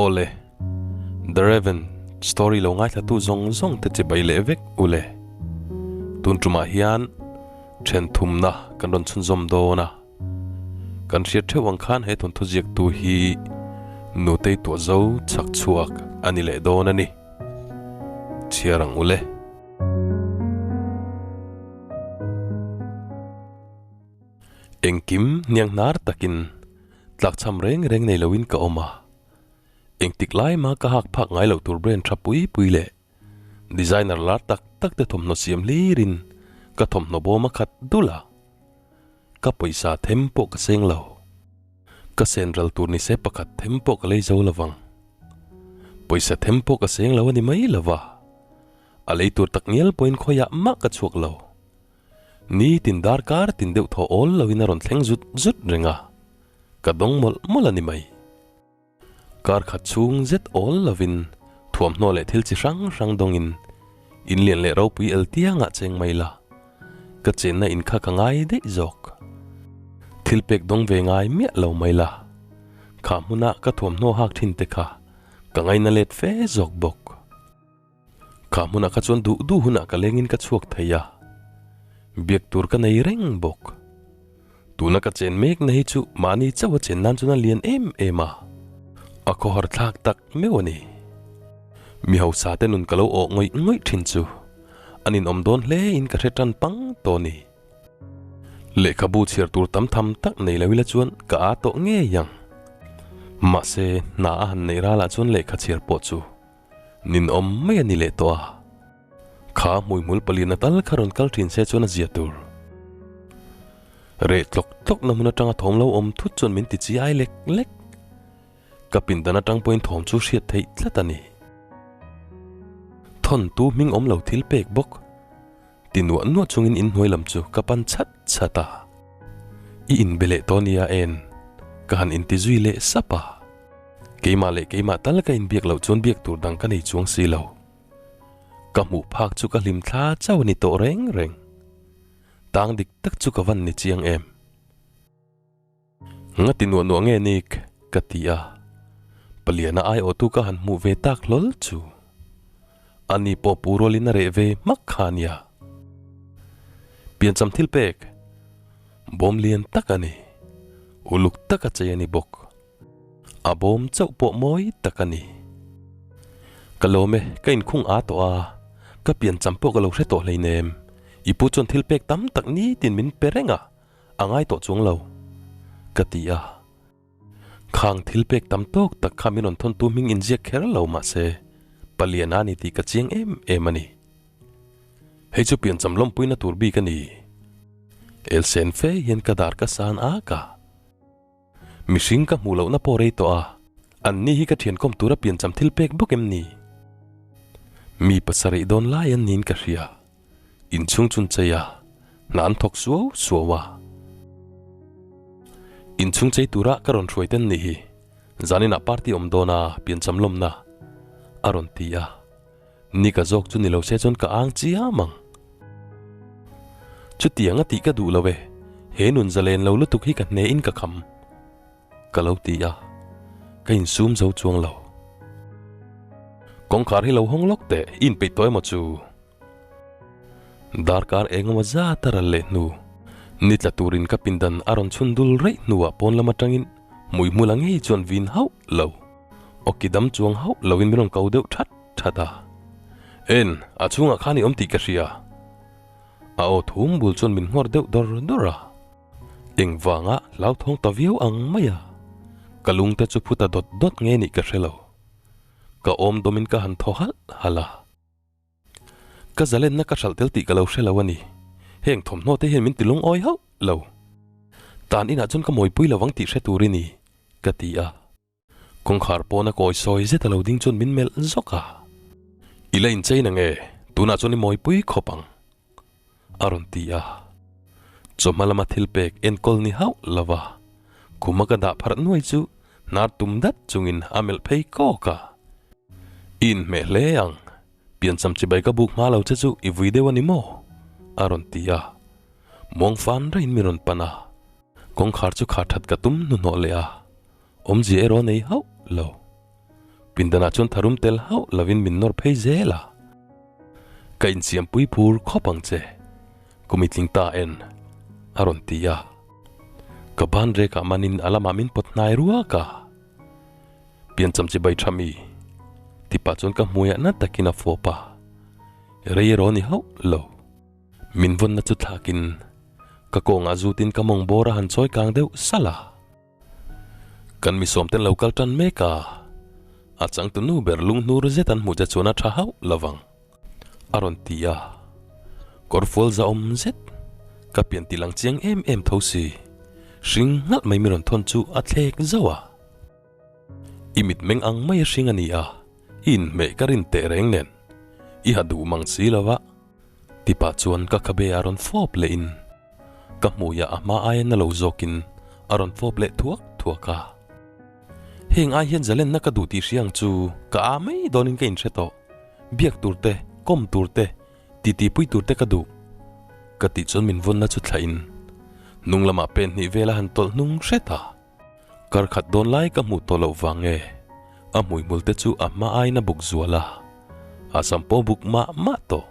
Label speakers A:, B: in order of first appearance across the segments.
A: Awle, The Raven story lo ngaithlatu zawng zawng te chibai leh vek ule. Tun tumah hian then thumna kan rawn chhunzawm dawn a. Kan hriat theuh ang khan he thawnthu ziaktu hi Nutei tuah zo chhak chhuak a ni leh dawn a ni. Chhiar ang ule. Engkim hniang hnar takin tlakchham reng reng nei loin ka awm a. Engtik lai mah ka hak phak ngai loh tur brand tha pui pui leh designer lar tak tak te thawmhnaw siam hlirin ka thawmhnaw bawm a khat dul a. Ka pawisa them pawh ka seng lo. Ka sen ral tur ni se pakhat them pawh ka lei zo lovang. Pawisa them pawh ka seng lo a ni mai lova. A lei tur tak ngial pawhin khawiah mah ka chhuak lo. Ni tin darkar tin deuh thaw awl loin a rawn thleng zut zut reng a, ka dawng mawlh mawlh a ni mai. Kar khat chhung zet awl lovin thuamhnaw leh thil chi hrang hrang dawngin in lian leh ropui el tiangah cheng mai la, ka chenna in kha ka ngai daih zawk. Thil pek dawng ve ngai miah lo mai la, kha hmuna ka thuamhnaw hak thin te kha ka ngaina let fe zawk bawk. Kha hmunah kha chuan duh duh hunah ka lengin ka chhuak thei a, biak tur ka nei reng bawk. Tuna ka chen mekna hi chu mahni chauha chen nan chuan a lian em em a, a khawhar thlak tak meuh a ni. Mi hausa te nun ka lo awh ngawih ngawih thin chu an inawm dawn hle in ka hre tan pang tawh a ni. Lehkhabu chhiar tur tam tham tak nei lo ila chuan ka aa tawh ngei ang. Mahse, hna a han neih ralah chuan lehkha chhiar pawh chu Ninawm mai a ni leh tawh a. Kha hmuihmul palian a tal kha rawn kal thin se chuan a zia tur. Reh tlawk tlawk na hmun atanga thawm lo awm thut chuan min ti chi ai lek lek. Ka pindan atang pawhin thawm chu hriat theih tlat a ni. Thawntu hming awm lo thil pek bawk. Ti nuah nuah chungin inhnuai lam chu ka pan chat chat a. I inbe leh tawh nia en, ka han inti zui leh sap a. Keimah leh keimah tal ka inbiak loh chuan biak tur dang ka nei chuang si lo. Ka hmuh phak chu ka hlim thla chauh a ni tawh reng reng. Tang dik tak chu ka van ni chiang em. Nga ti nuah nuah nge nik? ka ti a. Paliana aiawhtu ka han hmuh ve tak hlawl chu. Ani pawh pu rualin a reh ve hmak kha a nia. Piancham thil pek, bawm lian tak a ni. Uluk tak a chei a ni bawk. A bawm chauh pawh mawi tak a ni. Ka lawm e, ka inkhung a tawh a, ka piancham pawh ka lo hre tawh hleinem. I pu chuan thil pek tam tak nitin min pe reng a. A ngai tawh chuang lo, ka ti a. Khang thil pek tam tawk tak kha min rawn thawntu hming inziak kher lo mahse, Paliana a ni tih ka chiang em em a ni. Hei chu piancham lawmpuina tur bik a ni. Elsen fe hian ka dar ka san ak a. Mihring ka hmuh lohna pawh rei tawh a, an ni hi ka thian kawm tura piancham thil pek bawk em ni? Mi pasarih dawn lai an niin ka hria. Inchhung chun chei a, hna an thawk suau suau a. Inchhung chei tura ka rawn hruai ten ni hi, zaninah party awm dawn a, piancham lawmna a rawn ti a. Ni ka zawk chu ni lo se chuan ka ang chiam ang. Chutiang a tih ka duh lo e, he nun zalen lo lutuk hi ka hne in ka kham. Ka lo ti a, ka insum zo chuang lo. Kawngkhar hi lo hawng lawk teh, i inpeih tawh emaw chu? Darkar engemaw zat a ral leh hnu, ni tla turin ka pindan a rawn chhun dul reih hnuah pawn lam atangin hmuihmula ngei chuan vin hauh lo, awki dam chuang hauh loin min rawn ko deuh that that a. En, a chhungah khan i awm tih ka hria. A aw thum bul chuan min nghawr deuh dawr dawr a. Engvanga hlauthawng ta viau ang mai a, ka lungte chu phuta dawt dawt nge nih ka hre lo. Ka awm dawmin ka han thaw halh halh a. Ka zalenna ka hralh tel tih ka lo hre lo a ni. Heng thawmhnaw te hian min ti lungawi hauh lo. Tan inah chuan ka mawipui lo ang tih hre tur i ni, ka ti a. Kawngkhar pawna kawi sawi zet a lo ding chuan min melh zawk a. I la inchei na nge? Tunah chuan i mawipui khawp ang, a rawn ti a. Chawhma lama thil pek enkawl ni hauh lo va, khuma ka dah pharh nuai chu hnar tum dat chungin a melh phei kawk a. I inhmeh hle ang, Piancham chibai ka buk hma lo che chu i vui deuh a ni maw? a rawn ti a. Muang fan raiin min rawn pan a. Kawngkhar chu khar that ka tum hnuhnawh leh a, awmzia erawh a nei hauh lo. Pindanah chuan tharum tel hauh lovin min nawr phei zel a. Ka insiampui phur khawp ang che, kum i tling ta en, a rawn ti a. Ka ban rekah manin a lamah min pawt hnai ruak a. Piancham chibai tha mi? Ti pah chuan ka hmuiah na takin a fawp a. Rei erawh a ni hauh lo. Min vawnna chu thlakin ka kawngah zutin ka mawng bawr a han chawi kang deuh salh a. Kan mi sawmten lo kal tan mek a, a changtu nu ber lunghnur zet an hmuh che chuan a tha hauh lo vang, a rawn ti a. Kawrfual zahawm zet, ka pian tih lang chiang em em tho si, hring nghalh mai mi rawn thawn chu a thlek zauh a. I mitmeng ang mai a hring a ni a, i inhmeh ka rin teh reng nen, i ha duh mang si lo va, ti pah chuan ka khabe a rawn fawp leh in. Ka hmuiah a hma aia na lo zawkin a rawn fawp leh thuak thuak a. Heng ai hian zalenna ka duh tih hria ang chu ka a mai dawnin ka inhre tawh. Biak tur te, kawm tur te, titi pui tur te ka duh. Ka tih chuan min vawnna chu thlahin hnung lamah pen hnih vel a han tawlh hnung hret a. Kar khat dawn lai ka hmuh tawh loh vang nge a hmuihmul te chu a hma aiin a buk zual a, a sam pawh buk mah mah tawh.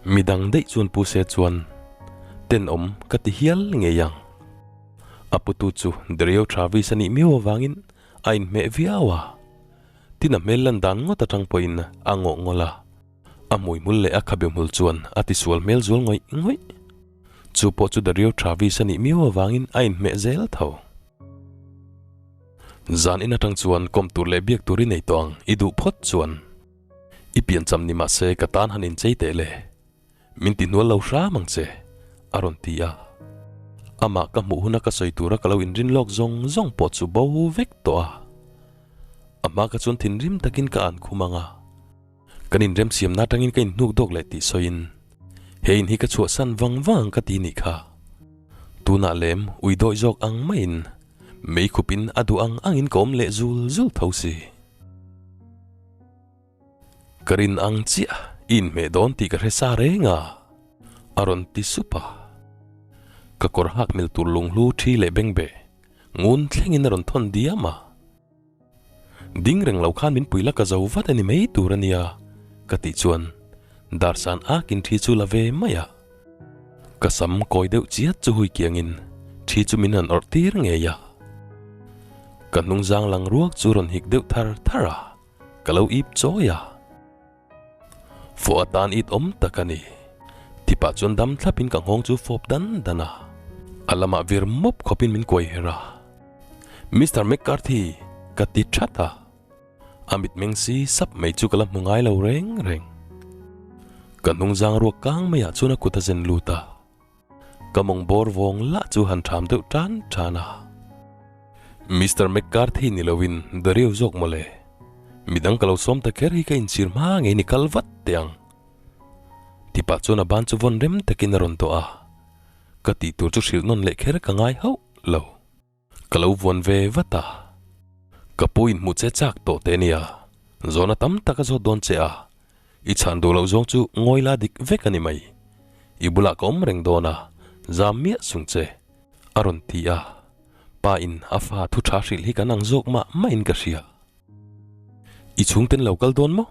A: Midang daih chuan pu se chuan tenawm ka ti hial ngei ang. A putu chu Dario Travis a nih miau avangin a inhmeh viau a, tin a hmel lan dan ngawt atang pawhin a ngawh ngawlh a, a hmuihmul leh a khabe hmul chuan a tisual hmel zual ngawih ngawih. Chu pawh chu Dario Travis a nih miau avangin a inhmeh zel tho. Zan in atang chuan kawm tur leh biak tur i nei tawh ang, i duh phawt chuan. I piancham ni mah se ka tan han inchei teh le. Min ti hnual lo hram ang che, a rawn ti a. Amah ka hmuh huna ka sawi tura ka lo inrin lawk zawng zawng pawh chu bo vek tawh a. A hma ka chuan thinrim takin ka an khum ang a. Kan inremsiamna atangin ka inhnuk dawk leh tih sawiin, He in hi ka chhuahsan vang vang ang ka ti nih kha. Tunah lem ui dawih zawk ang maiin mei khupin a duh ang angin ka awm leh zul zul tho si. Ka rin ang chiah i inhmeh dawn tih ka hre sa reng a, a rawn ti sup a. Ka kawr hak mil tur lunghlu thi leh bengbeh ngun thlengin a rawn thawn diam a. Ding reng lo khan min pui la ka zo vat a ni mai tur a nia, ka tih chuan Darsan akin thi chu la ve mai a. Ka sam kawi deuh chiat chu hui kiangin thi chu min han awrh tir ngei a. Ka hnungzang lang ruak chu rawn hik deuh thar thar a, ka lo ip chawi a. Fawh atan it awm tak a ni. Tipah chuan dam thlapin ka nghawng chu fawp dan dan a. A lamah vir mawp khawpin min kuai her a. Mister McCarthy, ka ti that a. A mitmeng si sap mai chu ka la hmu ngai lo reng reng. Ka hnungzang ruak kang maiah chuan a kut a zen lut a. Ka mawng bawr vawng lah chu han ṭham deuh tan tan a. Mister McCarthy ni loin Dario zawk mawle. Midang ka lo sawm ta kher hi ka inchhir hma ngei ni kal vat teh ang. Tipah chuan a ban chu vawn rem takin a rawn tawh a. Ka tih tur chu hrilh nawn leh kher ka ngai hauh lo. Ka lo vuan ve vat a. Ka pu in hmuh che chak tawh teh nia. Zawhna tam tak a zawt dawn che a. I chhan duh loh zawng chu ngawi la dik vek a ni mai. I bulah ka awm reng dawn a, zam miah sung che, a rawn ti a. Pa in a fa thu tha hrilh hi kan ang zawk mah mah in ka hria. I chhungten lo kal dawn maw?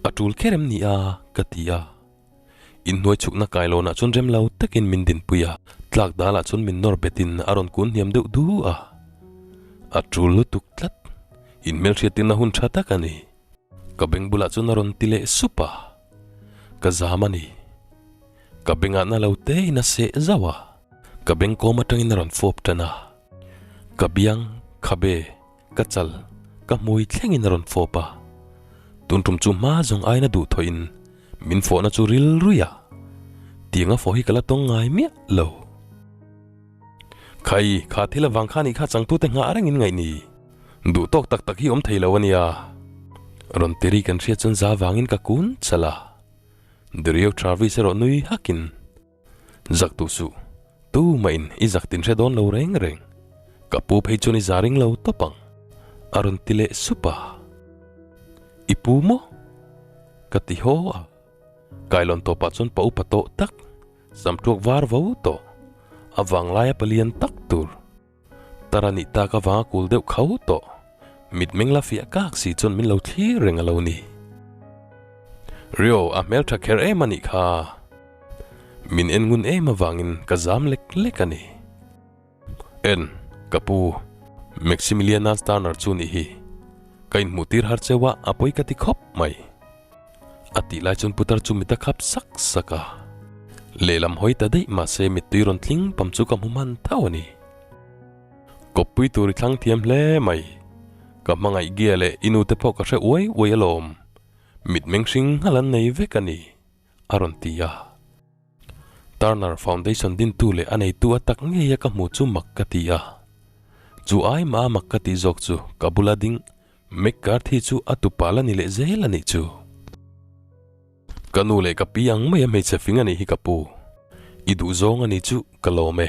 A: A tul kher em ni a? ka ti a. Inhnuai chhukna kailawnah chuan rem lo takin min dinpui a, tlak dalah chuan min nawr betin a rawn kun hniam deuh du a. A tul lutuk tlat, inhmelhriattirna hun tha tak a ni. Ka beng bulah chuan a rawn ti leh sup a, ka zam a ni. Ka bengah na lo tein a seh zauh a, ka beng kawm atangin a rawn fawp tan a. Ka biang, khabe, Ka chal, ka hmui thlengin a rawn fawp a. Tun tum chu hma zawng aina duh thawhin min fawhna chu ril ruih a. Tianga fawh hi ka la tawng ngai miah lo. Khai, kha thil avang khan i kha changtute nghah rengin ngaih ni. Duh tawk tak tak hi awm thei lo a nia. Rawn ti ri kan hriat chuan za vangin ka kun chal a. Dario Travis erawh nui hakin. Zak duh suh, tu mah in i zak tin hre dawn lo reng reng. Ka pu phei chuan i za ring lo tawp ang, a rawn ti leh sup a. I pu maw? Ka ti haw a. Kailawn tawpah chuan pa upa tawh tak, samtuak var vo tawh, a vanglaia palian tak tur. Tar a nih tak avanga kul deuh kho tawh. Mitmeng la fiah kak si chuan min lo thlir reng a lo ni. Rio, a hmeltha kher em a nih kha. Min en ngun em avangin ka zam lek lek a ni. En, ka pu, Maximiliana Starner chu nih hi. Ka inhmuh tir har cheu a, a pawi ka ti khawp mai. A tih lai chuan putar chu mit a khap sak sak a. Lehlam hawi ta daih mahse mittui rawn tling pam chu ka hmu hman tho a ni. Kawppui tur i thlang thiam hle mai. Ka hmangaih gia leh i nute pawh ka hre uai uai alawm. Mitmeng hring nghal an nei vek a ni, a rawn ti a. Turner Foundation dintu leh a neitu a tak ngeia ka hmu chu mak ka ti a. Chu ai mah a mak ka tih zawk chu ka bula ding McCarthy chu a tupal a ni leh zel a nih chu. Ka nu leh ka pi ang mai a hmeichhe fing a nih hi ka pu. I duhzawng a ni chu ka lawm e.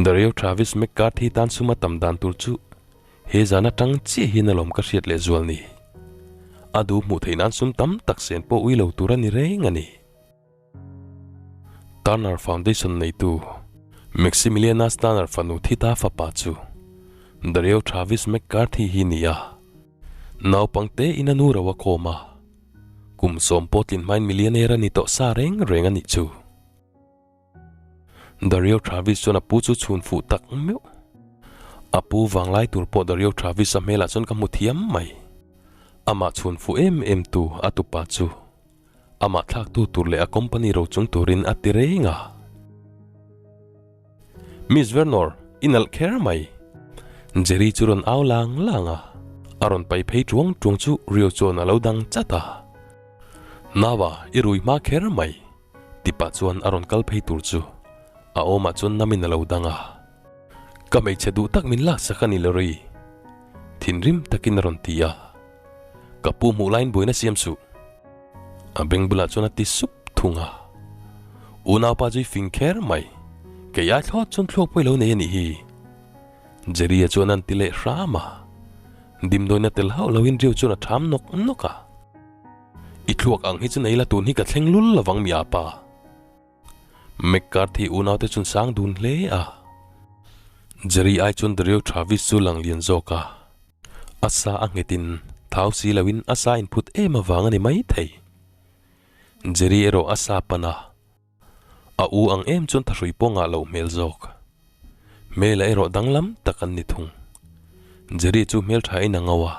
A: Dario Travis McCarthy tan suma tam dan tur chu he zan atang chiah hian alawm ka hriat leh zual ni. A duh hmuh theih nan sum tam tak sen pawh ui lo tur a ni reng a ni. Turner Foundation neitu Maximilianus Turner fanu Thita fapa chu Dario Travis McCarthy hi ni a. Naupang te in a nu ro a khawm a. Kum sawm pawh tlin hmain millionaire a ni tawh sa reng reng a nih chu. Dario Travis chuan a pu chu chhun fuh tak meuh. A pu vanglai tur pawh Dario Travis a hmelah chuan ka hmu thiam mai. Amah chhun fuh em em tu a tupa chu amah thlaktu tur leh a company ro chung turin a ti reng a. Miss Vernor, i nalh kher mai. Jerry chu rawn au lang lang a, a rawn pai phei tuang tuang chu Rio chuan a lo dang chat a. Naua, i rui hma kher mai. Tipah chuan a rawn kal phei tur chu a awmah chuan namin a lo dang a. Ka hmeichhe duh tak min laksak a ni Lori. Thinrim takin a rawn ti a. Ka pu hmuh laiin buaina siam suh. A beng bulah chuan a ti sup thung a. Unaupa chu i fing kher mai. Kei ai thlawt chuan thluak pawh i lo nei a nih hi. Jerry-a chuan an ti leh hram a. Dimdawina tel hauh loin Rio chuan a ṭham nawk nawk a. I thluak ang hi chu nei la tun hi ka thleng lul lovang mi apa. McCarthy unaute chuan sang dun hle a. Jerry ai chuan Dario Travis chu lang lian zawk a. A sa a nghetin thau si loin a sa inphut em avang a ni mai thei. Jerry erawh a sa pan a. A u ang em chuan thahrui pawh ngah loh hmel zawk. Hmela erawh danglam tak an ni thung. Jerry chu hmeltha in a ngo a,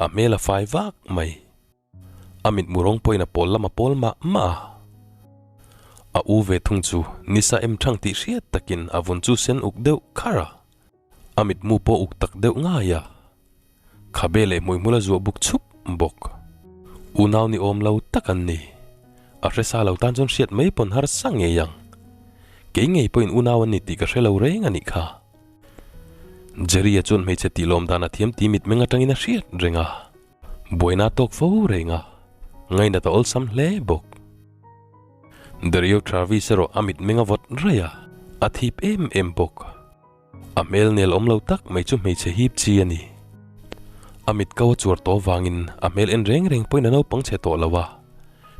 A: a hmel a fai vak mai. A mitmu rawng pawhin a pawl lam a pawl mah mah a. A u ve thung chu nisa em thang tih hriat takin a vun chu sen uk deuh kharh a. A mitmu pawh uk tak deuh ngai a. Khabe leh hmuihmul a zuah buk chhup bawk. Unau ni awm lo tak an ni. A hresa lo tan chuan hriat mai pawn harsa ngei ang. Kei ngei pawhin unau an ni tih ka hre lo reng a nih kha. Jerry-a chuan hmeichhe tih lawm dan a thiam tih mitmeng atangin a hriat reng a. Buaina tawk fo reng a, ngainat a awlsam hle bawk. Dario Travis erawh a mitmeng a vawt raih a, a thip em em bawk. A hmel nel awm lo tak mai chu hmeichhe hip chi a ni. A mit ko a chuar tawh vangin a hmel en reng reng pawhin a naupang chhe tawh lo a,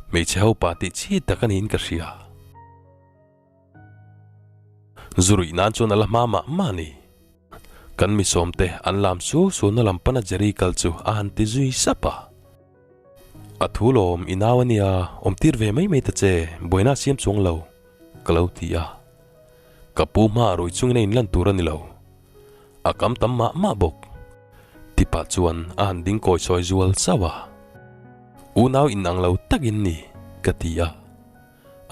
A: hmeichhe ho pa tih chi tak a niin ka hria. Zu ruih nan chuan a la hma mah mah a ni. Kan mi sawmte an lam suau suauna lam pana Jerry kal chu a han ti zui sap a. A thu lawm i nau a nia, awm tir ve mai mai ta che, buaina a siam chuang lo, ka lo ti a. Ka pu hma rui chungin a inlan tur a ni lo. A kam tam mah mah bawk. Tipah chuan a han ding kawi sawi zual chauh a. Unau inang lo takin ni, ka ti a.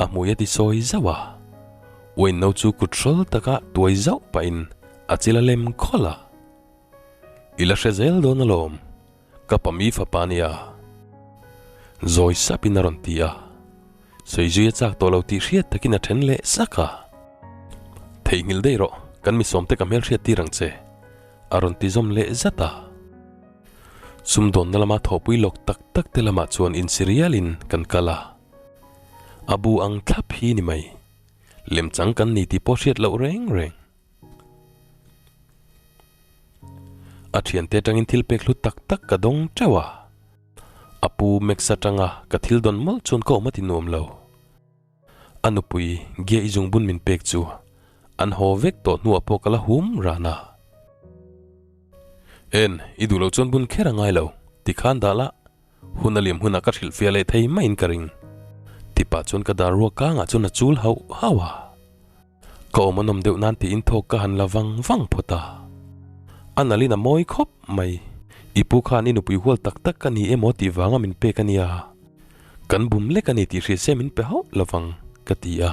A: A hmui a ti sawi zauh a. Wayne no chu kut hrawl taka tuai zauh pahin a chil a lem khawlh a. I la hre zel dawn alawm. Ka pa mi fapa nia. Zawi sapin a rawn ti a. Sawizuia chak tawh lo tih hriat takin a then leh sak a. Theihnghilh daih rawh, kan mi sawmte ka hmelhriat tir ang che, a rawn ti zawm leh zat a. Sumdawnna lama thawhpui lawk tak tak te lamah chuan insirialin kan kal a. A bu ang thlap hi ni mai. Lemchang kan ni tih pawh hriat loh reng reng. A thiante atangin thil pek hlu tak tak ka dawng teuh a. A pu Max atanga ka thil dawn mawlh chuan ka awm a ti nuam lo. A nupui Gia i zungbun min pek chu an haw vek tawh hnuah pawh ka la hum ran a. En, i duh loh chuan bun kher a ngai lo, ti khan dah la, hun a liam hunah ka hrilhfiah leh thei maiin ka ring. Ti pah chuan ka dar ruak kangah chuan a chul hauh hauh a. Ka awm a nawm deuh nan tiin thawk ka han la vang vang phawt a. A nalhin a mawi khawp mai. I pu khan i nupui hual tak tak ka ni emaw tih vanga min pek a nia. Kan bum lek a ni tih hria se min pe hauh lovang, ka ti a.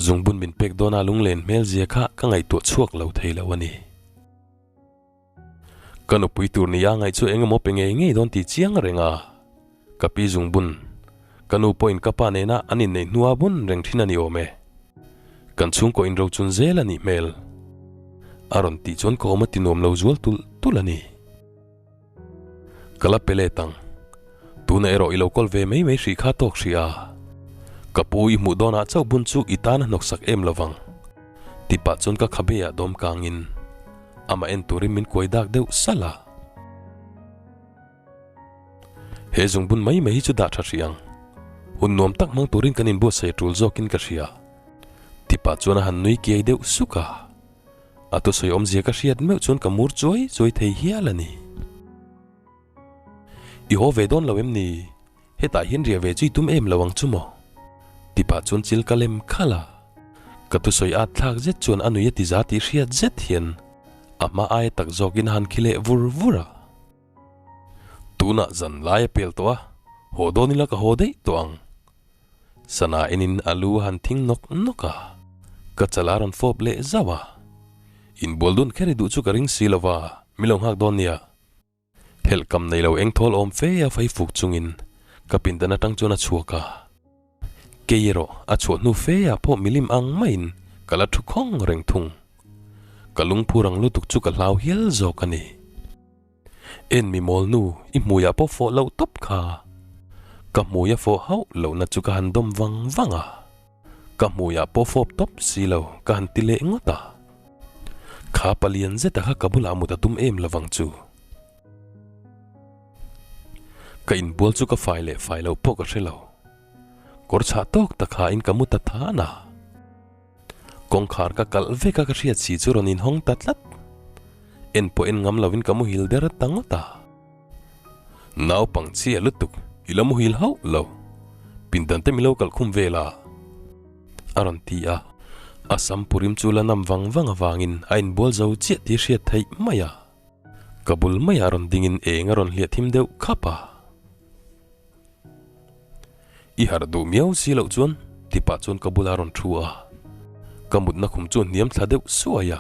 A: Zungbun min pek dawna lunglen hmel zia kha ka ngaihtuah chhuak lo thei lo a ni. Ka nupui tur nia ngaih chu eng emaw pe ngei ngei dawn tih chiang reng a. Ka pi zungbun, ka nu pawhin ka pa nena an inneih hnua bun reng thin a ni awm e. Kan chhungkaw inrochun zel a nih hmel. A rawn tih chuan ka awm a ti nuam lo zual tulh tulh a ni. Ka la pe let ang. Tuna erawh i lo kawl ve mai mai hrih kha tawk hrih a. Ka pu i hmuh dawnah chauh bun chu i tan a hnawksak em lovang. Ti pah chuan ka khabe ah dawm kangin amah en turin min kuai dak deuh salh a. He zungbun mai mai hi chu dah tha hrih ang. Hun nuam tak hmang turin kan inbuatsaih a tul zawkin ka hria. Ti pah chuan a han nui kiai deuh suk a. A thusawi awmzia ka hriat meuh chuan ka mur chuai chuai thei hial a ni. I haw ve dawn lo em ni? Hetah hian riah ve chu i tum em lo ang chu maw? Ti pah chuan chil ka lem khalh a. Ka thusawi at thlak zet chuan a nui a ti za tih hriat zet hian a hma aia tak zawkin a han khi leh vur vur a. Tunah zan lai a pel tawh a, haw dawn ila ka haw daih tawh ang. Sana enin a lu a han thing nawk nawk a, ka chal a rawn fawp leh zauh a. Inbual dun kher i duh chu ka ring si lo va, min lo nghak dawn nia. Helh kam nei lo eng thawl awm fe a fai fuk chungin ka pindan atang chuan a chhuak a. Kei erawh a chhuah hnu fe ah pawh milim ang maiin ka la thu khawng reng thung. Ka lungphur ang lutuk chu ka hlau hial zawk a ni. En mi mawl nu, i hmuiah pawh fawh loh tawp kha. Ka hmui a fawh hauh lohna chu ka han dawm vang vang a. Ka hmuiah pawh fawp tawp si lo ka han ti leh ngawt a. Kha palian zeta kha ka bulah mut a tum em lovang chu. Ka inbual chu ka fai leh fai loh pawh ka hre lo. Kawr chhah tawk tak hain ka mu ta than a. Kawngkhar ka kalh vek a ka hriat si chu rawn inhawng ta tlat. En pawh en ngam lovin ka muhil der ta ngawt a. Naupang chhia lutuk i la muhil hauh lo. Pindan te milo kalh khum vel a. A rawn ti a. A sam purim chu la nam vang vang avangin a inbual zo chiah tih hriat theih mai a. Ka bul maiah rawn dingin eng a rawn hliah thim deuh khap a. I harh duh miau si loh chuan ti pah chuan ka bulah rawn thu a, ka mutna khum chu a hniam thla deuh suai a,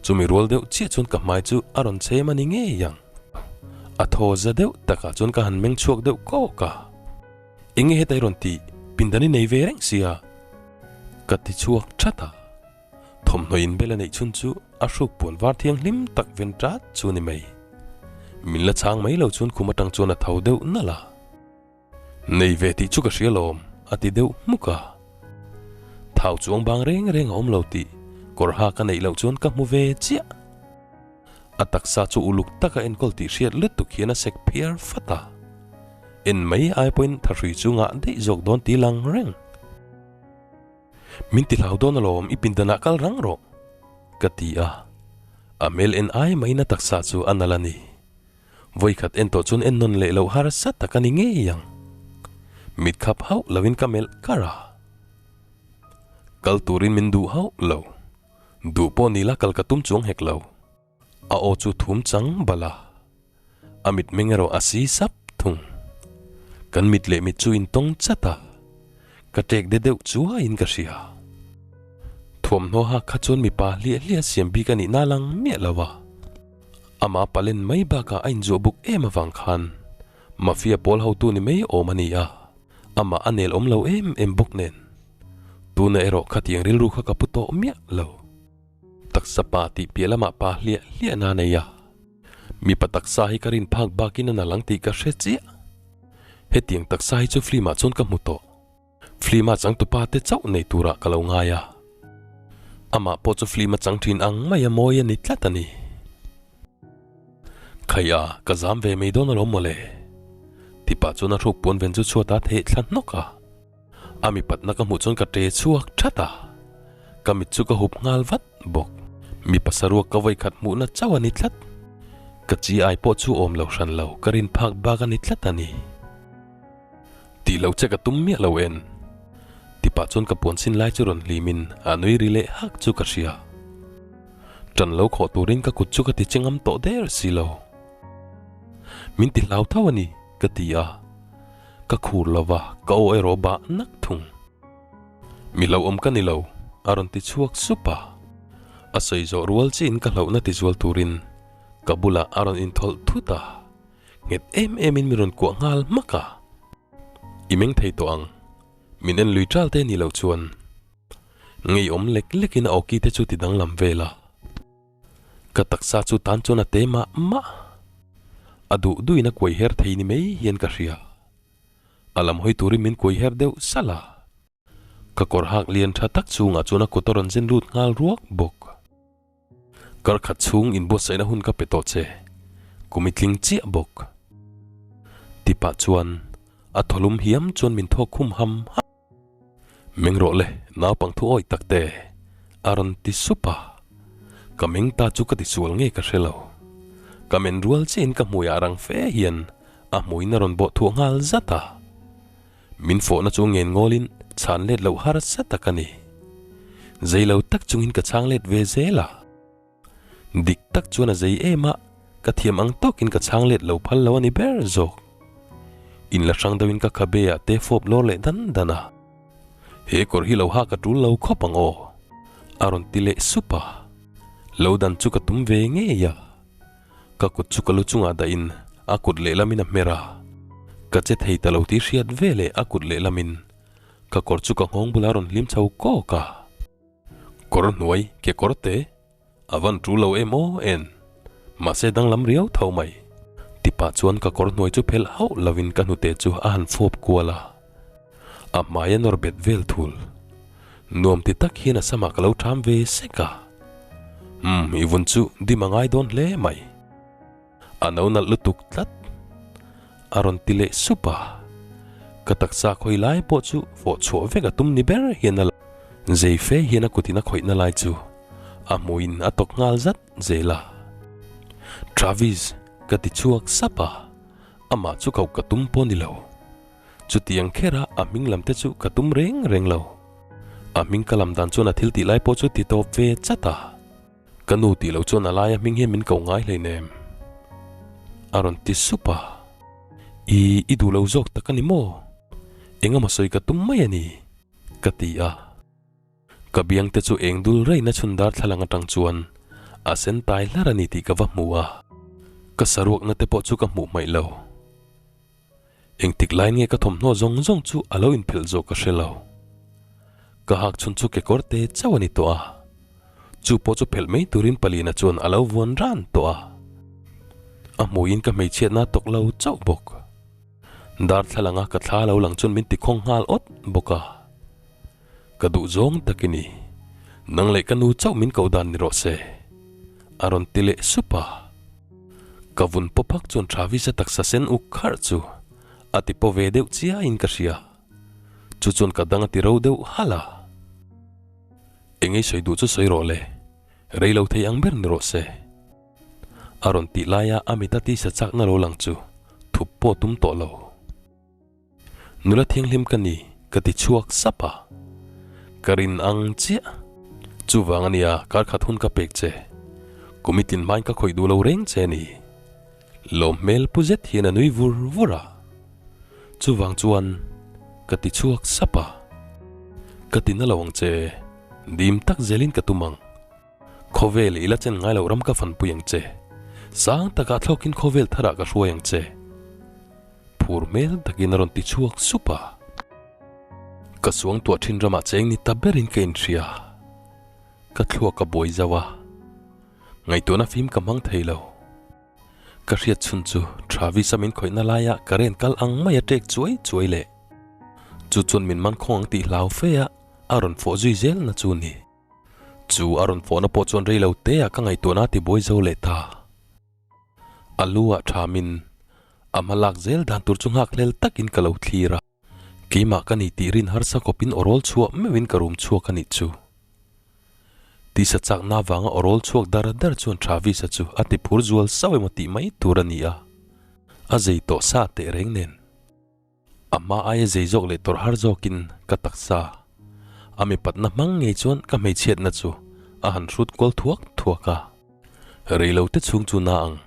A: chumi rual deuh chiah chuan ka hmai chu a rawn chhem a ni ngei ang. A thaw za deuh takah chuan ka han meng chhuak deuh kawk a, Enge heta i rawn tih, pindan i nei ve reng sia? Ka ti chhuak that a. Thawmhnaw inbel a neih chhun chu a hruk puan var thianghlim tak ven tat chu a ni mai. Min la chhang mai lo chuan khum atang chuan a tho deuh nalh a. Nei ve tih chu ka hria lawm, a ti deuh hmuk a. Thau chuang bang reng reng a awm lo tih kawr ha ka neih loh chuan ka hmu ve chiah. A taksa chu uluk taka enkawl tih hriat lutuk hian a sek phiar fat a. En mai ai pawhin thahrui chu ngah daih zawk dawn ti lang reng. Min ti hlau dawn alawm, i pindanah kal rang rawh, ka ti a. A hmel en ai maiin a taksa chu a nalh a ni. Vawikhat en tawh chuan en nawn leh loh harsa tak a ni ngei ang. Mit khap hauh loin ka melh kar a. Kal turin min duh hauh lo. Duh pawh ni la kal ka tum chuang hek lo. A aw chu thum chang bal a, a mitmeng erawh a si sap thung. Kan mit leh mit chu intawng chat a, ka ṭek de deuh chuaiin ka hria. Thuamhnaw hak kha chuan mipa hliah hliah siam bik a nihna lang miah lo a, amah palen mai bakah a inzuah buk em avang khan mafia pawl hotu ni mai awm a ni a, amah a nel awm lo em em bawk nen. Tuna erawh khatiang rilru kha ka pu tawh miah lo. Taksa pa tih piah lamah pa hliah hliah na nei a, mipa taksa hi ka rin phak bakin a nal ang tih ka hre chiah. Hetiang taksa hi chu film ah chuan ka hmu tawh. Film a changtupa te chauh nei turah ka lo ngai a. Amah pawh chu film a chang thin ang mai a mawi a ni tlat a ni. Khaih a, ka zam ve mai dawn alawm mawle. Tipa chuan a hruk puan ven chu chhuat a theh thla hnawk a. A mipatna ka hmuh chuan ka ṭe chhuak ṭhat a, ka mit chu ka hup nghal vat bawk. Mipa saruak ka vawikhat hmuhna chauh a ni tlat. Ka chi ai pawh chu awm lo hran lo, ka rin phak bak a ni tlat a ni. Tih lo che ka tum miah lo en. Tipah chuan ka puan sin lai chu rawn hlim in a nui ri leh hak chu ka hria. Ṭan lo khawh turin ka kut chu ka ti che ngam tawh der si lo. Min ti hlau tho a ni, ka ti a. Ka khur lo va, ka aw erawh bah nak thung. Mi hlauhawm ka ni lo, a rawn ti chhuak sup a. A sawi zawh rual chiin ka hlauhna ti zual turin ka bulah a rawn inthawlh thut a. Nghet em emin min rawn kuah nghal hmak a. I meng thei tawh ang, min en lui ṭal te ni lo chuan. Ngeiawm lek lekin a awki te chu ti danglam vel a. Ka taksa chu tan chuan a te mah mah. A duh duhin a kuai her thei ni mai hian ka hria. A lam hawi turin min kuai her deuh salh a. Ka kawr hak lian tha tak chungah chuan a kut a rawn zen lut nghal ruak bawk. Kar khat chhung inbuatsaihna hun ka pe tawh che, kum i tling chiah bawk. Tipah chuan a thawlum hiam chuan min thawk khum ham ham. Meng rawh le, naupang thu awih tak te, a rawn ti sup a. Ka meng ta chu ka tisual nge ka hre lo. Ka men rual chiahin ka hmuiah rang fe hian a hmuiin a rawn bawh thuah nghal zat a. Min fawhna chu ngen ngawlin chhan let loh harsa tak a ni. Zei lo tak chungin ka chhang let ve zel a. Dik tak chuan a zei em a, ka thiam ang tawkin ka chhang let lo phal lo a ni ber zawk. In la hrang deuhin ka khabe ah te fawp lawr leh dan dan a. He kawr hi lo ha ka tul lo khawp ang aw, a rawn ti leh sup a. Lo dan chu ka tum ve ngei a. Ka kut chu ka lu chungah dahin a kut lehlamin a hmer a. Ka che thei ta lo tih hriat ve leh a kut lehlamin ka kawr chu ka nghawng bulah a rawn hlim chho kawk a. Kawr hnuai ke kawr te a van tul lo em aw en mahse danglam riau tho mai. Tipah chuan ka kawr hnuai chu phelh hauh lovin ka hnute chu a han fawp kual a. A hmai a nawr bet vel thul. Nuam ti tak hian a samah ka lo ṭham ve sek a. Umm i vun chu dim a ngai dawn hle mai. A no nalh lutuk tlat. A rawn ti leh sup a. Ka taksa khawi lai pawh chu fawh chhuah vek a tum ni ber hian a lang. Zei fe hian a kutin a khawihna lai chu a hmuhin a tawk nghal zat zel a. Travis ka ti chhuak sap a, amah chu koh ka tum pawh ni lo. Chutiang khera a hming lam te chu ka tum reng reng lo. A hming ka lam dan chuan a thil tih lai pawh chu ti tawp ve chat a. Ka nu tih loh chuan a laia hming hian min ko ngai hleinem. A rawn ti sup a. I, i duh lo zawk tak a ni maw? Engemaw sawi ka tum mai a ni, ka ti a. Ka biang te chu eng dul reina chhun darthlalang atang chuan a sen tai hlar a ni tih ka va hmu a. Ka saruakna te pawh chu ka hmuh hmaih lo. Engtik lai nge ka thawmhnaw zawng zawng chu a lo inphelh zawh ka hre lo. Ka hak chhun chu kekawr te chauh a ni tawh a. Chu pawh chu phelh mai turin Palina chuan a lo vuan ran tawh a. A hmuiin ka hmeichhiatna a tawk lo chauh bawk. Darthlalanga ka thla lo lang chuan min tikhawng nghal awt bawk a. Ka duh zawng tak i ni. Nang leh ka nu chauh min koh dan ni rawh se. A rawn ti leh sup a. Ka vun pawp hak chuan Travis-a taksa sen uk kharh chu a ti paw ve deuh chiahin ka hria. Chu chuan ka dang a ti ro deuh halh a. Engei sawi duh chu sawi rawh le. Rei lo thei ang ber ni rawh se. A rawn tih laia a mit a tisa chakna lo lang chu thup pawh tum tawh lo. Nula thianghlim ka ni, ka ti chhuak sap a. Ka rin ang chiah. Chuvang a nia, kar khat hun ka pek che. Kum i tlin hmain ka khawih duh lo reng che ni. Lawm hmel pu zet hian a nui vur vur a. Chuvang chuan ka ti chhuak sap a. Ka ti na lo ang che, dim tak zelin ka tum ang. Khawvel i la chen ngai loh ram ka fanpui ang che. Sang takah thlawkin khawvel tharah ka hruai ang che. Phur hmel takin a rawn ti chhuak sup a. Ka suang tuah thin ramah cheng ni ta berin ka inhria. Ka thluak ka buai zauh a. Ngaihtuahna fim ka hmang thei lo. Ka hriat chhun chu Travis-a min khawihna laia current kal ang mai a ṭek chuai chuai leh chu chuan min man khawng ang tih hlau fe a a rawn fawh zui zelna chu ni. Chu a rawn fawhna pawh chuan rei lo te ah ka ngaihtuahna a ti buai zo leh ta. A lu ah thamin a hma lak zel dan tur chu nghak hlel takin ka lo thlir a. Keimah ka ni tih rin harsa khawpin aw rawl chhuah meuhin ka rum chhuak a nih chu. Tisa chakna avanga aw rawl chhuak dar dar chuan Travis-a chu a ti phur zual sauh emaw tih mai tur a ni a, a zei tawh sa teh reng nen. A hma aia zei zawk leh tawrh har zawkin ka taksa a mipatna hmang ngei chuan ka hmeichhiatna chu a han hrut kual thuak thuak a. Reilo te chhung chu na ang,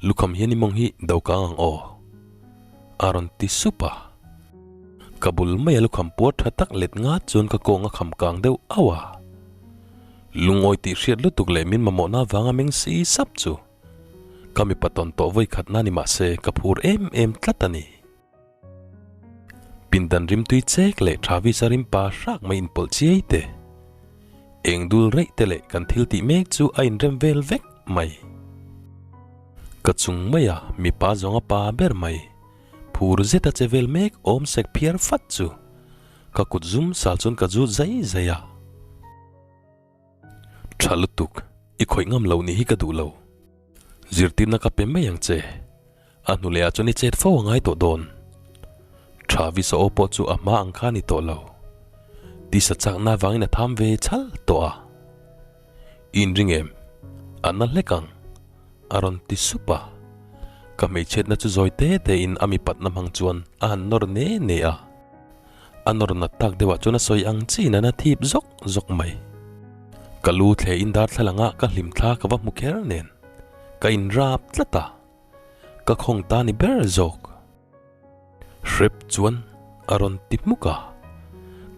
A: lukham hian i mawng hi do kang ang aw? A rawn ti sup a. Ka bul maia lukham puar tha tak let ngat chuan ka kawng a kham kang deuh auh a. Lungawi tih hriat lutuk leh min mamawhna avanga meng si sap chu ka mipa tawn tawh vawi khatna ni mah se ka phur em em tlat a ni. Pindan rimtui chek leh Travis-a rimpa hrak mai inpawlh chiai te, eng dul reih te leh kan thil tih mek chu a inrem vel vek mai. Ka chung maia mipa zawnga pa ber mai, phur zeta che vel mek awm sek phiar fat chu ka kut zum sal chuan ka zut zai zai a. Tha lutuk, i khawih ngam lo nih hi ka duh lo. Zirtirna ka pe mai ang che. A hnu leh ah chuan i chet fo a ngai tawh dawn. Travis-a aw pawh chu a hma ang kha a ni tawh lo. Tisa chakna avangin a tham ve chhal tawh a. I inring em? A na hlek ang, a rawn ti sup a. Ka hmeichhiatna chu zawi te te in a mipatna hmang chuan a han nawr ne ne a. A nawr nat tak deuhah chuan a sawi ang chiin a na thip zawk zawk mai. Ka lu thle in darthlalang ah ka hlim thla ka va hmu kher nen ka inrap tlat a. Ka khawng ta ni ber zawk. Hrep chuan a rawn ti hmuk a.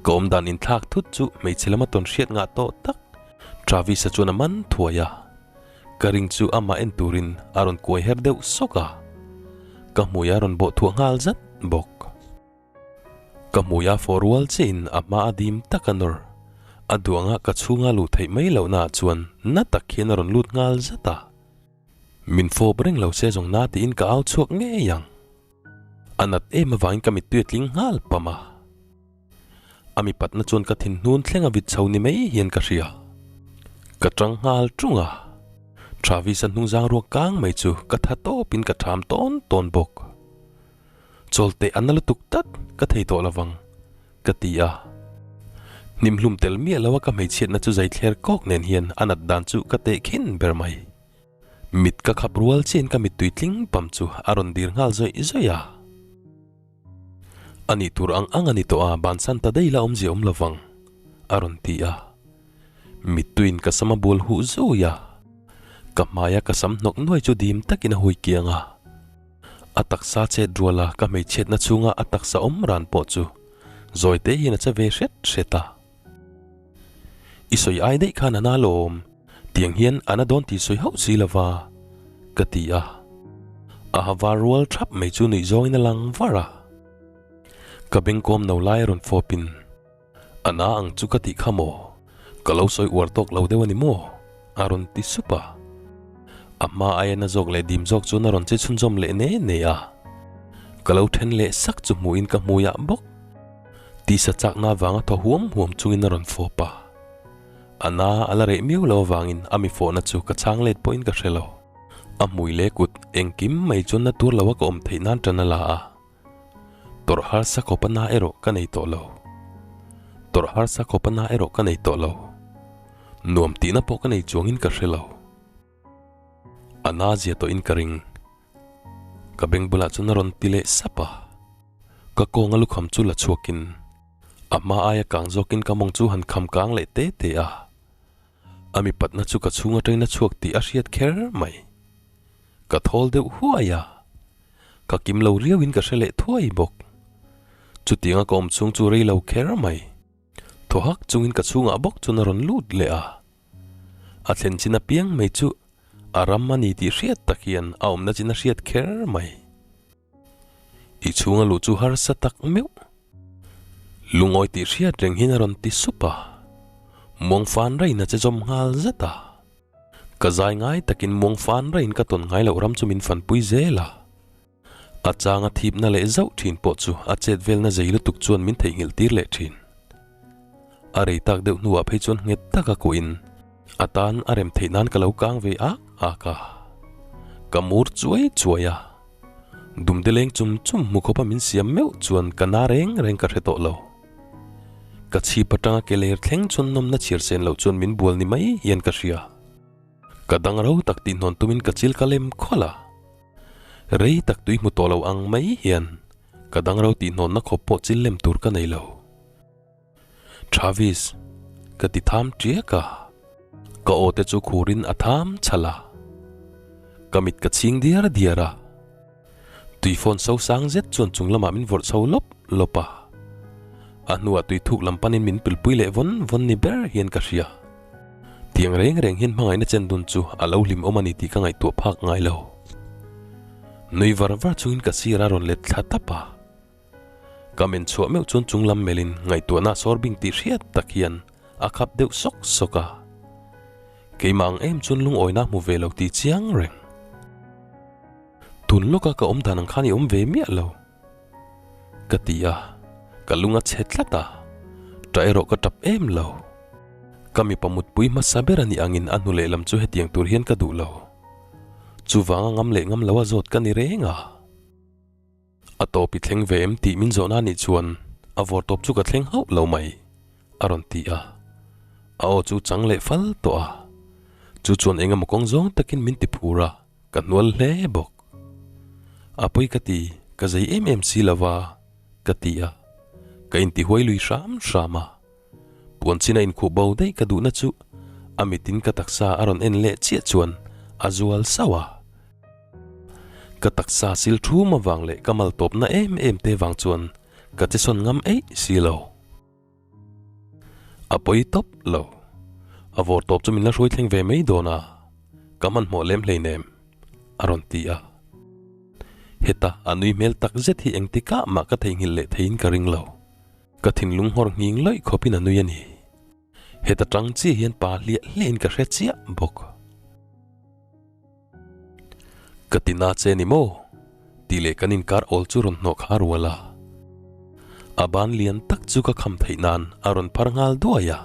A: Ka awmdan inthlak thut chu hmeichhe lama tawn hriat ngah tawh tak Travis-a chuan a man thuai a. Ka ring chu amah en turin a rawn kuai her deuh sawk a. Ka hmui a rawn bawh thuah nghal zat bawk. Ka hmui a fawh rual chiahin a hma a dim tak a nawr. A duangah ka chhunga luh theih mai lohnaah chuan na tak hian a rawn lut nghal zat a. Min fawp reng lo se zawng na tiin ka au chhuak ngei ang. A nat em avangin ka mittui a tling nghal pam a. A mipatna chuan ka thinhnun thleng a vit chho ni mai hian ka hria. Ka tang nghal tung a. Travis-a hnungzang ruak kang mai chu ka tha tawpin ka tham tawn tawn bawk. Chawl teh a na lutuk tlat ka thei tawh lovang, ka ti a. Hnimhlum tel miah lo a ka hmeichhiatna chu zai thler kawk nen hian a nat dan chu ka teh khin ber mai. Mit ka khap rual chiahin ka mittui tling pam chu a rawn dir nghal zawih zawih a. A nih tur ang ang a ni tawh a, bansan ta daih la awmzia awm lovang, a rawn ti a. Mittuiin ka sam a bual huh zui a. Ka hmaia ka sam hnawk nuai chu dim takin a hui kiang a. A taksa chet ruala ka hmeichhiatna chhunga a taksa awm ran pawh chu zawi te hian a che ve hret hret a. I sawi ai daih khan a na lawm, tiang hian a na dawn tih sawi hauh si lova, ka ti a. A ha var rual thap mai chu nuih zawngin a lang var a. Ka bengkawm no lai a rawn fawpin. A na ang chu ka tih kha maw? Ka lo sawi uar tawk lo deuh a ni maw? A rawn ti sup a. A hma aia na zawk leh dim zawk chuan a rawn che chhunzawm leh ne ne a. Ka lo then leh sak chu hmuhin ka hmuiah bawk. Tisa chakna avanga thaw huam huam chungin a rawn fawp a. A na a la reh miau lo avangin a mi fawhna chu ka chhang let pawhin ka hre lo. A hmui leh kut engkim mai chuan na tur loa ka awm theih nan tan a la a. Tawrh harsa khawp a na erawh ka nei tawh lo. Tawrh harsa khawp a na erawh ka nei tawh lo. Nuam tihna pawh ka nei chuangin ka hre lo. A na zia tawhin ka ring. Ka beng bulah chuan a rawn ti leh sap a. Ka kawnga lukham chu la chhuakin a hma aia kang zawkin ka mawng chu han kham kang leh te te a. A mipatna chu ka chhung atangin a chhuak tih a hriat kher mai. Ka thawl deuh huai a, ka kim lo riauin ka hre leh thuai bawk. Chutianga ka awm chhung chu rei lo kher mai. Thaw hak chungin ka chhungah bawk chuan a rawn lut leh a. A thlen chin apiang mai chu a ram a ni tih hriat tak hian a awmna chin a hriat kher mai. I chhunga luh chu harsa tak meuh. Lungawi tih hriat reng hian a rawn ti sup a, muangfan rain a che zawm nghal zat a. Ka zai ngai takin muangfan rain ka tawn ngai loh ram chu min fanpui zel a. A changa thipna leh zauh thin pawh chu a chet velna zei lutuk chuan min theihnghilh tir leh thin. A rei tak deuh hnuah phei chuan nghet taka kuahin a tan a rem theih nan ka lo kang ve ak ak a. Ka mur chuai chuai a. Dumde leng chum chum hmu khawpa min siam meuh chuan ka na reng reng ka hre tawh lo. Ka chhip atanga ke ler thleng chuan nawmna chhiar sen loh chuan min bual ni mai hian ka hria. Ka dang ro tak tih hnawn tumin ka chil ka lem khawlh a. Rei tak tui hmu tawh lo ang mai hian ka dang ro tih hnawnna khawp pawh chil lem tur ka nei lo. Travis, ka ti tham tiak a. Ka aw te chu khurin a tham chhalh a. Ka mit ka chhing diar diar a. Tui phone so sang zet chuan chung lamah min vawrh chho lawp lawp a. A hnuah tui thuk lam panin min pilpui leh vawn vawn ni ber hian ka hria. Tiang reng reng hian hmangaihna chen dun chu a lo hlim awm a ni tih ka ngaihtuah phak ngai lo. Nui var var chungin ka sir a rawn let thla tap a. Ka men chhuah meuh chuan chung lam melhin ngaihtuahna sawr bing tih hriat tak hian a khap deuh sawk sawk a. Keimah ang em chuan lungawina hmu ve lo tih chiang reng. Tun lawka ka awm dan ang khan i awm ve miah lo. Ka ti a, ka lung a chhe tlat a, ṭah erawh ka ṭap em lo. Ka mipa mutpui hmasa ber a nih angin a hnu lehlam chu hetiang tur hian ka duh lo. Chuvanga ngam leh ngam lo a zawt ka ni reng a. A tawp i thleng ve em tih min zawhna anih chuan a vawr tawp chu ka thleng hauh lo mai, a rawn ti a. A aw chu chang leh fal tawh a. Chu chuan eng emaw kawng zawng takin min ti phur a, ka hnual hle bawk. A pawi ka ti, ka zei em em si lo va, ka ti a. Ka intihuai lui hram hram a. Puan chin a inkhuh bo daih ka duhna chu a mitin ka taksa a rawn en leh chiah chuan a zual sauh a. Ka taksa sil thum avang leh ka mal tawpna em em te vang chuan ka che sawn ngam eih si lo. A pawi tawp lo. A vawr tawp chu min la hruai thleng ve mai dawn a, ka hmanhmawh lem hleinem, a rawn ti a. Heta a nui hmel tak zet hi engtikah mah ka theihnghilh leh theiin ka ring lo. Ka thinlung nghawr nghing lawih khawpin a nui a ni. Heta tang chiah hian pa hliah hliahin ka hre chiah bawk. Ka ti na che ni maw? Tih leh kan inkar awl chu rawn hnawh kha rual a. A ban lian tak chu ka kham theih nan a rawn phar nghal duai a.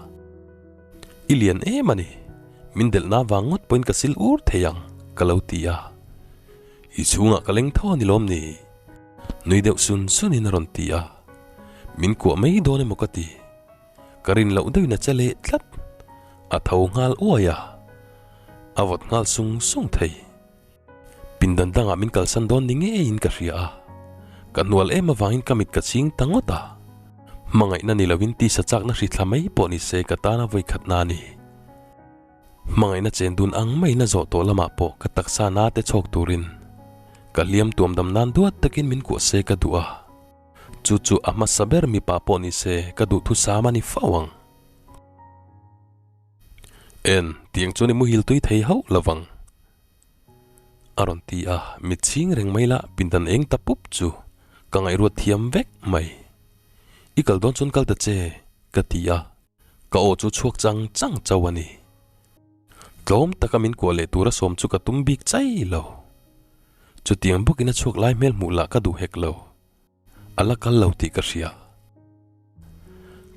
A: I lian em a ni, min delh na vang ngawt pawhin ka sil ur thei ang, ka lo ti a. I chhungah ka leng tho a ni lawm ni? Nui deuh sun sunin a rawn ti a. Min kuah mai dawn emaw ka ti. Ka rin loh deuhin a che leh tlat. A tho nghal uai a, a vawt nghal sung sung thei. Pindan dangah min kalsan dawn ni ngeiin ka hria a, ka hnual em avangin ka mit ka ching ta ngawt a. Hmangaihna ni loin tisa chakna hri thla mai pawh ni se ka tana vawikhatna a ni. Hmangaihna chen dun ang maiin a zawh tawh lamah pawh ka taksa na te chhawk turin ka hliam tuam dam nan duat takin min kuah se ka duh a. Chu chu a hmasa ber mipa pawh ni se ka duhthusam a ni fo ang. En, tiang chuan i muhil tui thei hauh lo vang. A rawn ti a, mit chhing reng mai la pindan eng ta pup chu ka ngaihruat thiam vek mai. I kal dawn chuan kal ta che, ka ti a, ka aw chu chhuak chang chang chauh a ni. Tlawm taka min kuah leh tura sawm chu ka tum bik chai lo. Chutiang bawkin a chhuak lai hmel hmuh lah ka duh hek lo. A la kal lo tih ka hria.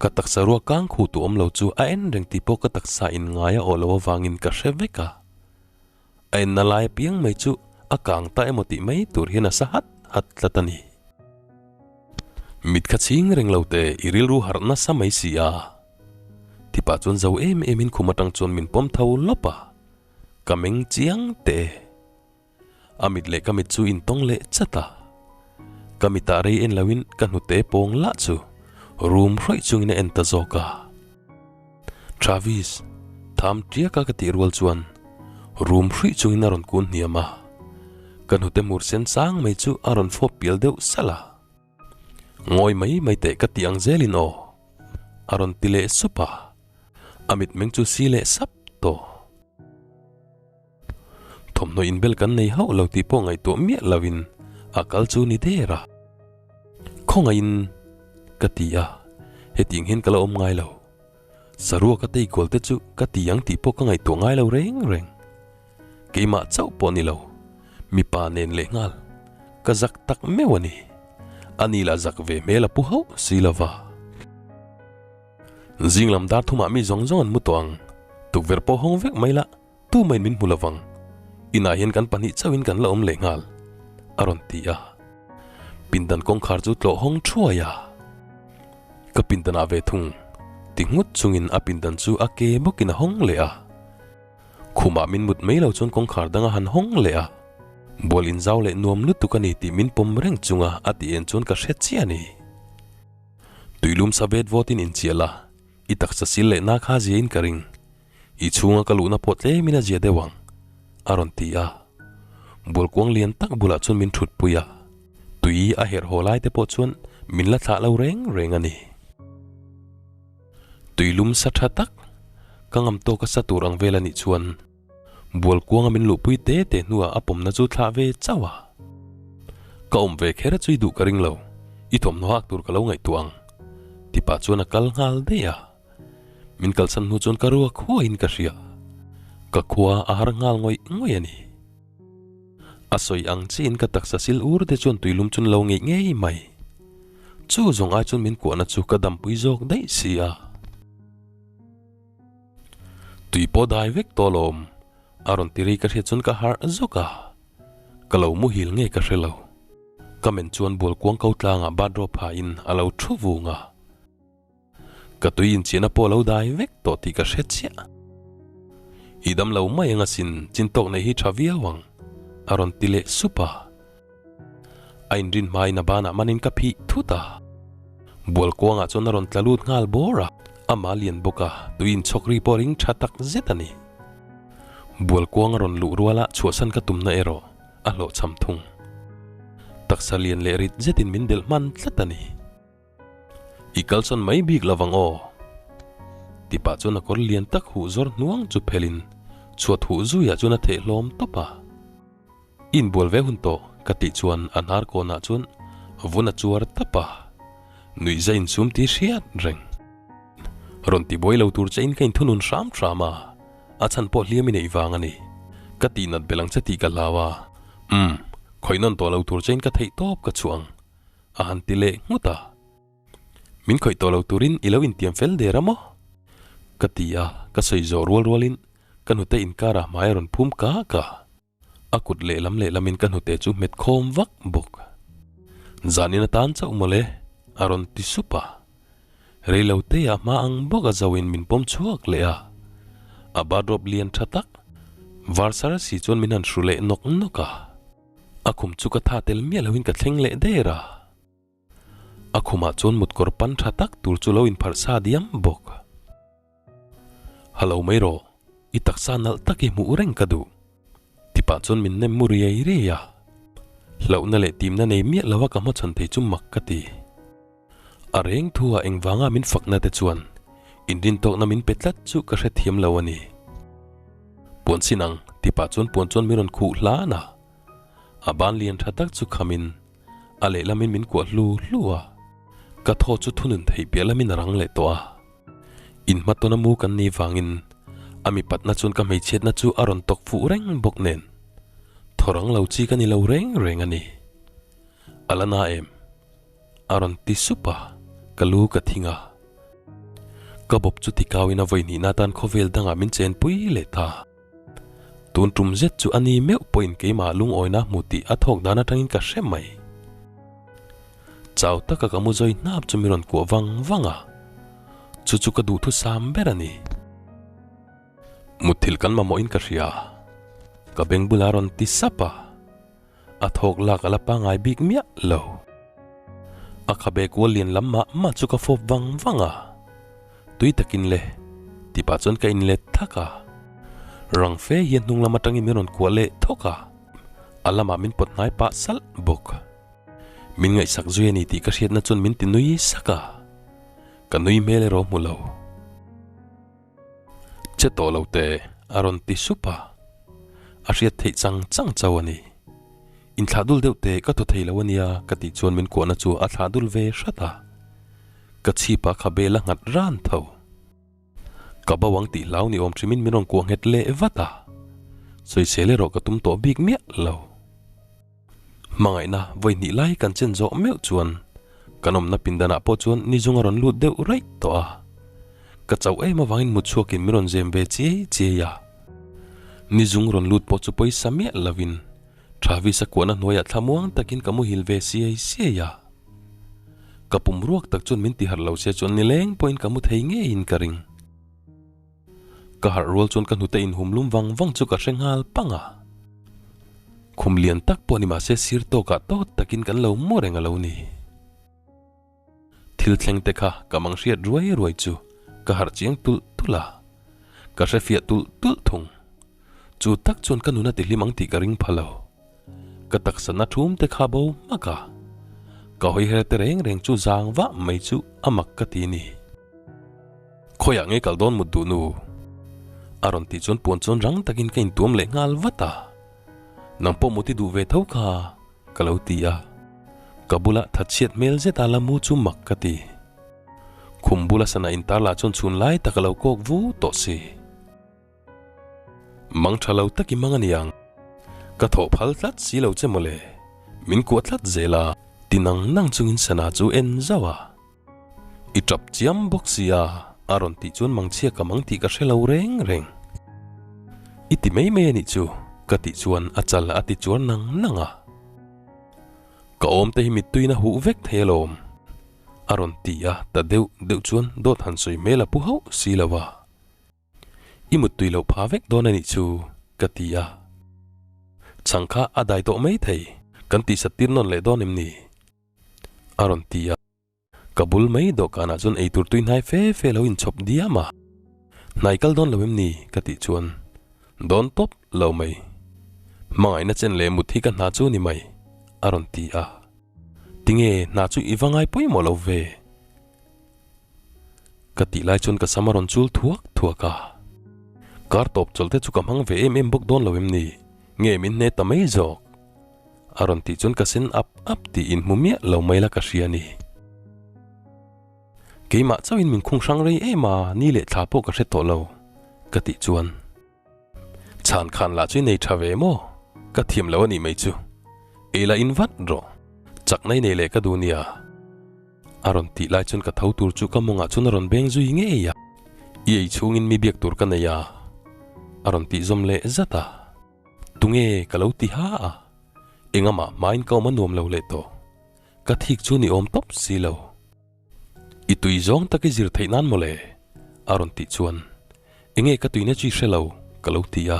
A: Ka taksa ruak kang khuh tu awm lo chu a en reng tih pawh ka taksa in ngai a awh lo avangin ka hre vek a. A enna lai apiang mai chu a kang ta emaw tih mai tur hian a sa hat hat tlat a ni. Mit kha chhing reng lo te i rilru harh nasa mai si a. Tipah chuan zo em em in khum atang chuan min pawm tho lawp a. Ka meng chiang teh. A mit leh ka mit chu intawng leh chat a. Ka mitah rei en loin ka hnute pawng lah chu rum hrawih chungin a en ta zawk a. Travis, tham tiaka ka tih rual chuan rum hruih chungin a rawn kun hniam a. Ka hnute hmur sen sang mai chu a rawn fawp pial deuh salh a. Ngawi mai mai teh ka tih ang zelin aw, a rawn ti leh sup a. A mitmeng chu si leh sap tawh. Thawmhnaw inbel kan nei hauh lo tih pawh ngaihtuah miah loin a kal chu ni der a. Khawngaihin ka ti a, hetiang hian ka la awm ngai lo. Saruak a tei kual te chu ka ti ang tih pawh ka ngaihtuah ngai lo reng reng. Keimah chauh pawh ni lo, mipa nen leh nghal ka zak tak meuh a ni. Ani lah zak ve hmel a pu hauh si lo va. Zing lam dar thumah mi zawng zawng an mu tawh ang. Tukverh pawh hawng vek mai la, tu main min hmu lovang. Inah hian kan pahnih chauhin kan la awm leh nghal, a rawn ti a. Pindan kawngkhar chu tlawh hawng thuai a. Ka pindanah ve thung. Ti nghut chungin a pindan chu a ke bawkin a hawng leh a. Khumah min mut mai lo chuan kawngkhar dang a han hawng leh a. Bual inzau leh nuam lutuk a ni tih min pawm reng chunga a ti en chuan ka hre chiah a ni. Tuilum sa vet vawtin inchiah la, i taksa sil leh na kha zia in ka ring. I chhunga ka luhna pawh tlemin a zia deuh ang, a rawn ti a. Bual kuang lian tak bulah chuan min thutpui a. Tui a herh haw lai te pawh chuan min la thlah lo reng reng a ni. Tui lum sa tha tak, ka ngam tawk a sa tur ang vel a nih chuan bual kuanga min luhpui te te hnuah a pawmna chu thlah ve chauh a. Ka awm ve kher chu i duh ka ring lo, i thawmhnaw hak tur ka lo ngaihtuah ang, ti pah chuan a kal nghal daih a. Min kalsan hnu chuan ka ruak huaiin ka hria. Ka khua a har nghal ngawih ngawih a ni. A sawi ang chiin ka taksa sil ur te chuan tuilum chun lo ngeih ngei mai. Chu zawng ai chuan min kuahna chu ka dampui zawk daih si a. Tui pawh dai vek tawh lawm, a rawn ti ri ka hriat chuan ka harh zawk a. Ka lo muhil nge ka hre lo. Ka men chuan bual kuang ko tlangah bathrobe ha in a lo thu vung a. Ka tui inchiahna pawh a lo dai vek tawh tih ka hre chiah. I dam lo mai ang asin, chin tawk neih hi tha viau ang, a rawn ti leh sup a. A inrin hmain a banah manin ka phih thut a. Bual kuangah chuan a rawn tla lut nghal bawr a, amah lian bawk a, tui inchhawk ri pawh ring tha tak zet a ni. Bual kuang a rawn luh ruala chhuahsan ka tumna erawh a hlawhchham thung. Taksa lian leh rit zetin min delh hman tlat a ni. I kalsawn mai bik lo vang aw. Ti pah chuan a kawr lian tak huh zawr hnuang chu phelin chhuat huh zuiah chuan a theh hlawm tawp a. I inbual ve hun tawh ka tih chuan a hnar kawnah chuan vun a chuar tap a, nuihza insum tih hriat reng. Rawn ti buai lo tur che in ka inthunun hram hram a, a chhan pawh hliam i neih vang a ni. Ka tihnat belh ang che tih ka hlau a, umm, khawih nawn tawh lo tur che in ka theih tawp ka chhuah ang. A han ti leh nghut a. Min khawih tawh lo turin i lo intiam fel der a maw? Ka ti a, ka sawi zawh rual rualin ka hnute inkarah hmai a rawn phum kak a. A kut lehlam lehlamin ka hnute chu hmet khawm vak bawk. Zanin atan chauh mawle, a rawn ti sup a. Reilo te ah hma ang bawk a zo in min pawm chhuak leh a. A bathrobe lian tha tak, var sar si chuan min han hru leh nawk nawk a. A khum chu ka tha tel miah loin ka thleng leh der a. A khumah chuan mutkawr pan tha tak tur chu lo inpharh sa diam bawk. Halo mai rawh, i taksa nalh tak hi hmuh reng ka duh. Tipah chuan min nem mu riai riai a. Hlauhna leh timna nei miah lova ka hmachhawn thei chu mak ka ti. A reng thu ah engvanga min fakna te chuan inrintawkna min pe tlat chu ka hrethiam lo a ni. Puan sin ang ti pah chuan puan chuan min rawn khuh hlan a, a ban lian tha tak chu khamin a lehlamin min kuah hlu hlu a, ka thaw chu thunun theih piah lamin a rang leh tawh a. Inhmatawna mu kan nih vangin a mipatna chuan ka hmeichhiatna chu a rawn tawk fuh reng bawk nen thaw rang lo chi ka ni lo reng reng a ni. A la na em? A rawn ti sup a, ka lu ka thing a. Ka bawp chu tikauin a vawi hnihna atan khawvel dangah min chenpui leh ta. Tun tum zet chu a ni meuh pawhin keimah lungawina hmu tih a thawk dan atangin ka hre mai. Chau taka ka mu zawi hnap chu min rawn kuah vang vang a, chu chu ka duhthusam ber a ni. Mutthilh kan mamawhin ka hria, ka beng bulah a rawn ti sap a. A thawk lak a la pangai bik miah lo. A khabe kual lian lam mah mah chu ka fawp vang vang a. Tui takin le, ti pah chuan ka inlet thak a. Rang fe hian hnung lam atangin min rawn kuah leh thawk a. A lamah min pawt hnai pah salh bawk. Min ngaihsak zui a ni tih ka hriatna chuan min ti nui sak a. Ka nui hmel erawh hmu lo. Che tawh lo teh, a rawn ti sup a. A hriat theih chang chang chauh a ni. Inthlah dul deuh teh ka thaw thei lo a nia ka tih chuan min kuahna chu a thlah dul ve hrat a. Ka chhip ah kha bel a nghat ran tho. Ka bo ang tih hlau ni awm hrimin min rawn kuah nghet leh vat a. Sawisel erawh ka tum tawh bik miah lo. Hmangaihna vawi hnih lai kan chen zawh meuh chuan kan awmna pindanah pawh chuan ni zung a rawn lut deuh raih tawh a. Ka chauh em avangin mut chhuakin min rawn zem ve chiai chiai a. Ni zung rawn lut pawh chu pawisa miah lovin Travis-a kuahna hnuaiah thlamuang takin ka muhil ve siai siai a. Ka pum ruak tak chuan min ti harh lo se chuan nileng pawhin ka mu thei ngeiin ka ring. Ka harh rual chuan ka hnute inhum lum vang vang chu ka hre nghal pang a. Khum lian tak pawh ni mahse sir tawkah tawt takin kan lo mu reng a lo ni. Thil thleng te kha ka mang hriat ruai ruai chu ka harh chiang tulh tulh a, ka hre fiah tulh tulh thung. Chu tak chuan ka nun a tihlim ang tih ka ring pha lo. Ka taksa na thum te kha bo hmak a, ka hawi her te reng reng chu zang vah mai chu a mak ka ti ni. Khawiah nge kal dawn mut duh nu? A rawn tih chuan puan chuan rang takin ka intuam leh nghal vat a. Nang pawh mut i duh ve tho kha ka lo ti a. Ka bula thatchhiat hmel zet a la mu chu mak ka ti. Khum bula sana intar lah chuan chhun lai tak a lo kawk vu tawh si. Mang tha lo tak i mang a niang. Ka thawh phal tlat si lo che mawle. Min kuah tlat zel a. Ti nang nang chungin sana chu en zauh a. I tap chiam bawk sia, a rawn tih chuan mangchhia ka mang tih ka hre lo reng reng. I ti mai mai a nih chu, ka tih chuan a chal a ti chuar nang nang a. Ka awm te hi mittuiin a huh vek thei alawm, a rawn ti a, ta deuh deuh chuan dawt han sawi hmel a pu hauh si lo a. I muttui loh pha vek dawn a nih chu, ka ti a. Chhang kha a dai tawh mai thei, kan tihsat tir nawn leh dawn em ni? A rawn ti a. Ka bul mai dawhkanah chuan eitur tui hnai fe fe lo inchhawp diam a. Hnai kal dawn lo em ni? ka tih chuan dawn tawp lo mai. Hmangaihna chen leh mut hi ka hna chu ni mai, a rawn ti a. Tinge hna chu i va ngai pawimawh lo ve? Ka tih lai chuan ka sam a rawn chul thuak thuak a. Kar tawp chawlh te chu ka hmang ve em em bawk dawn lo em ni? Nge min hne ta mai zawk? A rawn tih chuan ka sen ap ap tih inhmu miah lo mai la ka hria a ni. Keimah chauhin min khung hrang rei em a, ni leh thla pawh ka hre tawh lo, ka tih chuan. Chhan khan lah chu i nei tha ve maw? Ka thiam lo a nih mai chu. Ei la in vat rawh. Chakna i nei leh ka duh nia. A rawn tih lai chuan ka tho tur chu ka mawngah chuan a rawn beng zui ngei a. I ei chhungin mi biak tur ka nei a, a rawn tih zawm leh zat a. Tunge ka lo ti ha a, engamah hmain ka awm a nuam lo leh tawh. Ka thik chu ni awm tawp si lo. I tui zawng tak i zir theih nan mawle? a rawn tih chuan enge ka tuina chi hre lo ka lo ti a.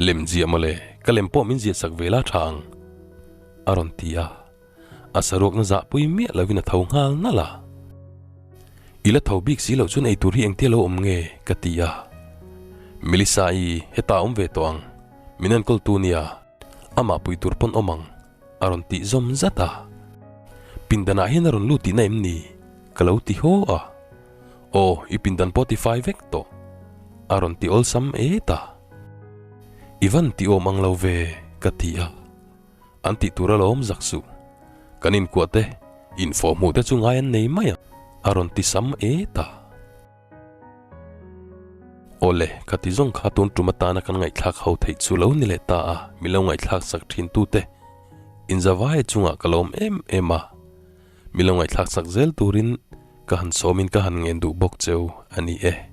A: Lem ziah mawle, ka lem pawh min ziah sak ve la tha ang a rawn ti a. A saruakna zahpui miah lovin a tho nghal nalh a. I la tho bik si loh chuan eitur hi engtia lo awm nge? ka ti a. Melissa-i heta awm ve tawh ang, min enkawl tu nia, amah pui tur pawn awm ang, a rawn tih zawm zat a. Pindanah hian a rawn lut tihna em ni? ka lo ti haw a. Aw, i pindan pawh ti fai vek tawh, a rawn ti awlsam et a. I van ti awm ang lo ve, ka ti a. An tih tur alawm zak suh. Kan inkuah te, infawh hmuh te chu ngai an nei mai ang, a rawn ti sam et a. Awle, khati zawng kha tun tum atana kan ngaihthlak ho theih chu lo ni leh ta a, mi lo ngaihthlak sak thin tute inzavaia chungah ka lawm em em a, mi lo ngaihthlak sak zel turin ka han sawmin ka han ngen duh bawk cheu a ni e.